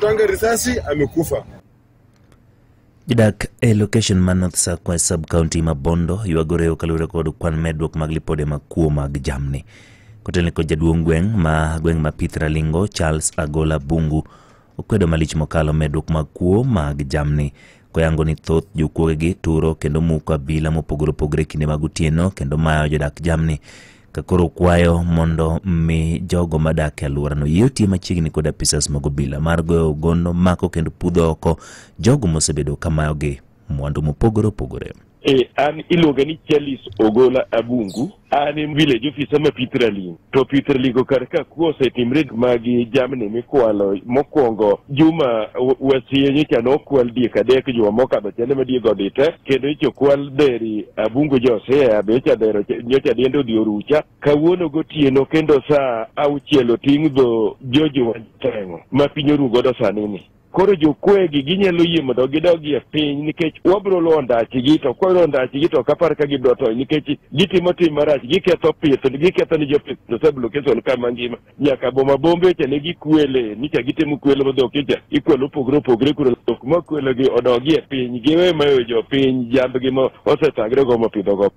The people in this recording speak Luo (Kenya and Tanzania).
Tanga risasi amekufa. Jodak e location ma North Sakwa e sub county ma Bondo ywagore kaluwore kod kwan medruok mag lipode mag kuo mag jamni. Kotelne kod jaduong' gweng' ma gweng' ma Pith Ralingo Charles Agola Bungu okwedo malich mokalo medruok mag kuo mag jamni koyango ni thoth jokuogegi turo kendo muko abila mopogore opogore kinde mag otieno kendo mayo jodak jamni ka koro kwayo mondo mi jogo madak e alworano yie otiye machiegni kod apisas mag obila mar goyo ogondo mako kendo pudho oko jogo mosebedo ka mayogi mwandu mopogore opogore. E, an iluonga ni Charles Ogola Abungu, an e village officer ma Pitraling. To Pitralingo kar ka kuo osetimre mag jamni mikwalo mokwongo juma wasie nyocha nokwal diek adek juma mokadho chande ma diek odhi te kendo nyocha okwal dheri Abungu Josea be nyocha dhero nyocha diende odhi orucha kawuono gotieno kendo saa auchiel oting' dho George Wanteng'o ma piny oru godo sani ni. Koro jokwegi ginyalo yie mondo gidogi e piny nikech wabiro luwo ndachgi to kwa luwo ndachgi to ok apar ka gibiro tony nikech gitimo tim marach giketho pith giketho ni jopith to sub location ka mangima nyaka boma bombe cha ne gikwele nicha gitimo kwelo ma dhok icha ikwelo opogore opogore koro dhok makwelo gi odogi e piny giwe mayo jopiny jambgi ma osethagre go mopidho go.